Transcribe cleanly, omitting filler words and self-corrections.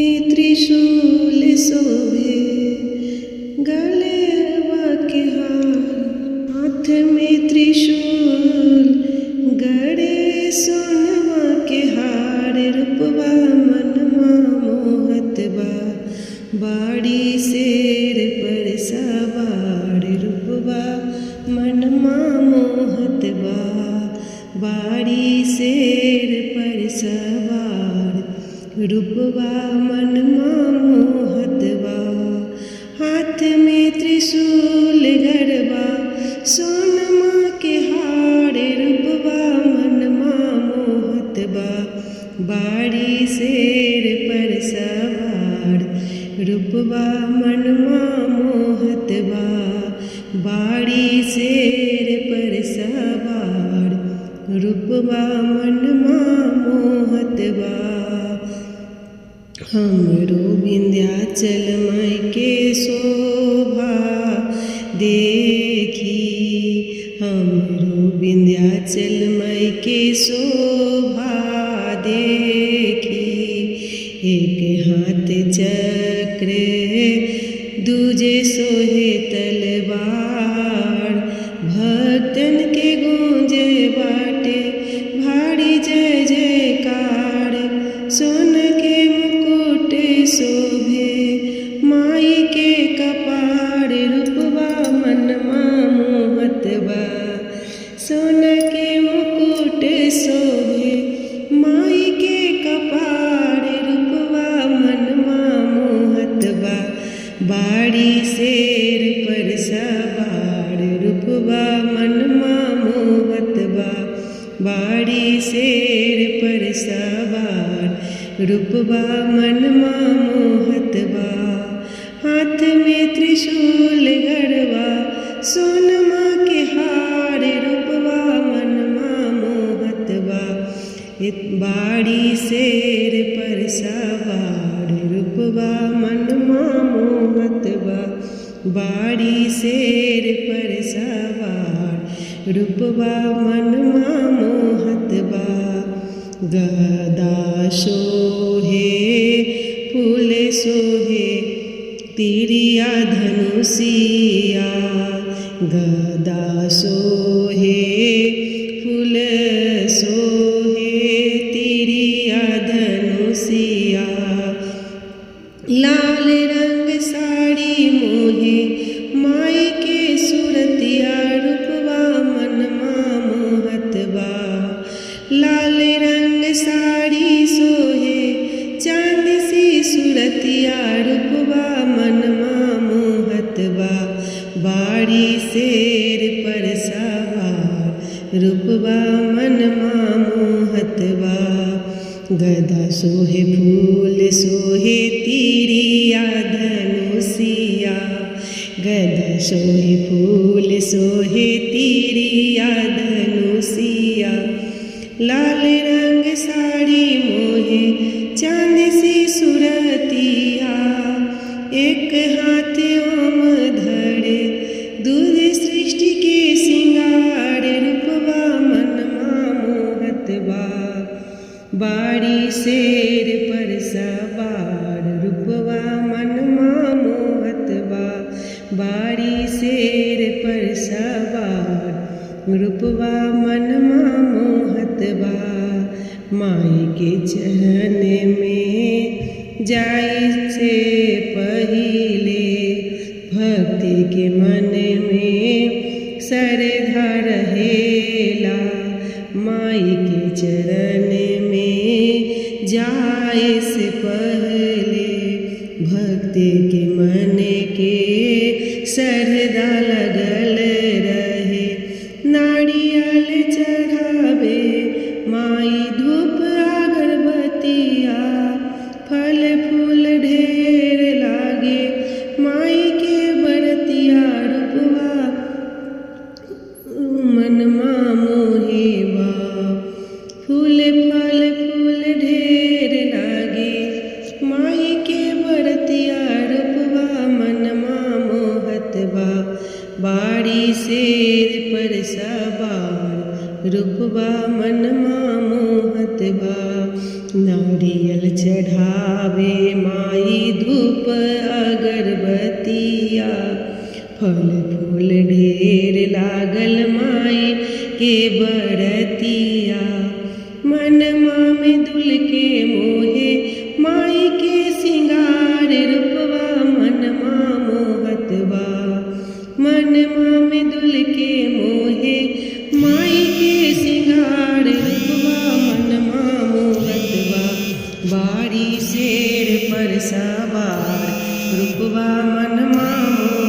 त्रिशूल शोभे गले हवा के हार, हाथ में त्रिशूल गड़े सोनवा के हार, रूपवा मनमा मोहत बा, बाड़ी शेर पर सवार, रूपवा मनमा मोहत बा, बाड़ी शेर पर सवार, रूपवा मनमा मोहत बा, हाथ में त्रिशूल गरबा सोनमा के हार, रूपवा मनमा मोहत बा, बाड़ी शेर पर सवार, रूपवा मनमा मोहत बा, बाड़ी शेर पर सवार, रूपवा मनमा मोहत बा। हमरो विंध्याचल माई के शोभा देखी, हमरो विंध्याचल माई के शोभा देखी, एक हाथ चक्र दूजे सोहे तलवार, भक्तन के गूंजे बाटे भारी जय जयकार, सोन के मुकुट शोभे माई के कपार, रूपवा मनमा मोहत बा, सोन के मुकुट शोभे माई के कपार, रूपवा मनमा मोहत बा, बाड़ी शेर पर सवार, रूपवा मनमा मोहत बा, बाड़ी शेर पर सवार, रूपवा मनमा मोहत बा, हाथ में त्रिशूल गरबा सोनमा के हार, रूपवा मनमा मोहत बा, बाड़ी शेर पर सवार, रूपवा मनमा मोहत बा, बाड़ी शेर पर सवार, रूपवा मनमा मोहत बा। गदा सोहे फूल सोहे तिरिया धनुषिया, गदा सोहे फूल सोहे तिरिया धनुषिया, लाल रंग साड़ी मोहे माई के सूरतिया, रूपवा मनमा मोहत बा, लाल रंग साड़ी सोहे चांद सी सूरतिया, रूपवा मनमा मोहत बा, बाड़ी शेर पर सवार, रूपवा मनमा मोहत बा। गदा सोहे फूल सोहे तिरिया धनुषिया, गदा सोहे फूल सोहे तिरिया धनुषिया, लाल रंग साड़ी मोहे चांद सी सूरतिया, एक हाथ ओम धरे दूध सृष्टि के सिंगार, रूपवा मनमा मोहत बा, बाड़ी शेर पर सवार, रूपवा मनमा मोहत बा, बाड़ी शेर पर सवार, रूपवा मनमा मोहत बा। माई के चरण में जाय से पहिले भक्ति के मन में श्रद्धा रहेला, माई के चरण में जाय से पहले भक्ति के मन के श्रद्धा लगल रहे, नारियल चढ़ावे माई धूप अगरबत्तिया, फल फूल ढेर लागे माई के बरतिया, रूपवा मनमा मोहेबा, फूल फल फूल ढेर लागे माई के बरतिया, रूपवा मनमा मोहत बा, बाड़ी शेर पर सवार, रूपवा मनमा मोहत बा। नारियल चढ़ावे माँ फल फूल ढेर लागल माई के बरतिया। मनमा में दुल के मोहे माई के सिंगार रूपवा मनमा मोहत बा। मनमा में दुल के मोहे माई के सिंगार रूपवा मनमा मोहत बा। बारी शेर पर सवार रूपवा मनमा मोहत।